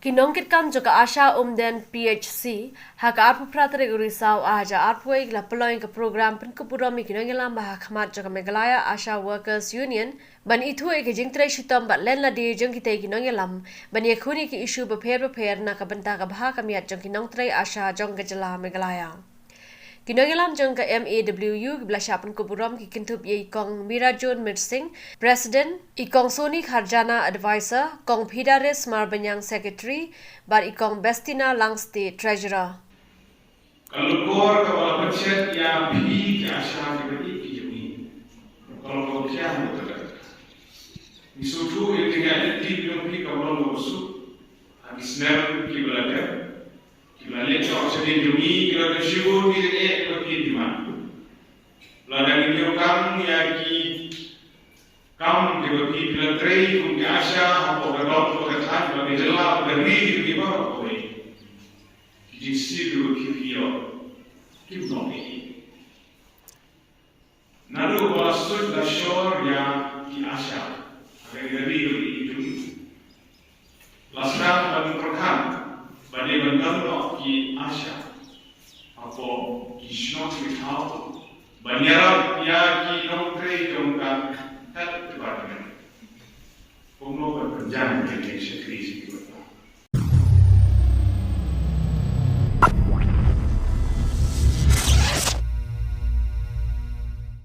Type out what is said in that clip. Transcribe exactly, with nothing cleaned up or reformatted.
Ki nongkitkam jong ka ASHA Umden PHC ha ka arphew phra tarik u Risaw arhajar arphew wei ki la pynlong ïa ka program pynkup burom ïa ki nongïalam ba ha khmat jong ka Meghalaya ASHA Workers Union ban ithuh ïa ka jingtrei shitom bad len lade jong kitei ki nongïalam ban ïakhun ïa ki issue bapher bapher na ka bynta ka bha ka miat jong ki nongtrei ASHA jong ka jylla Meghalaya. Ki nongïalam jong ka MAWU kiba la shah pynkup burom ki kynthup ïa i Kong Mirajun Mirsing, President, i Kong Soni Kharjana, Advisor, Kong Phidaris Marbaniang, Secretary, bad i Kong Bestina Langste, Treasurer. Ka lukor kaba la pynshet ïa phi ki ASHA kiba ïeit ki jong ngi. Ka lukor kian ka. Ngi sngewthuh ïa ka jingïaid lynti jong phi kaba long kaba suk ha ki snem kiba la dep. Kiba la leit sha ka jingim jong ngi, kiba la dep shibun ki jingeh kiba phi demand. Lada ngi ïoh kam ïa ki kam kiba phi la trei kum ki ASHA hapoh ka dong, hapoh ka thaiñ, hapoh ka jylla, hapoh ka ri jong ngi baroh kawei. Ki jingsiew kiba phi ïoh kim long ei. Naduh ba la sut la shor ïa ki ASHA ha ka ri ka ri jong ngi, la sdang ban pyrkhat ba dei ban don noh ki ASHA hapoh ki shnong ki thaw ban ïarap ïa ki nongtrei jong ka Health Department. Kumno ban pynjah ïa ki shakri sha ki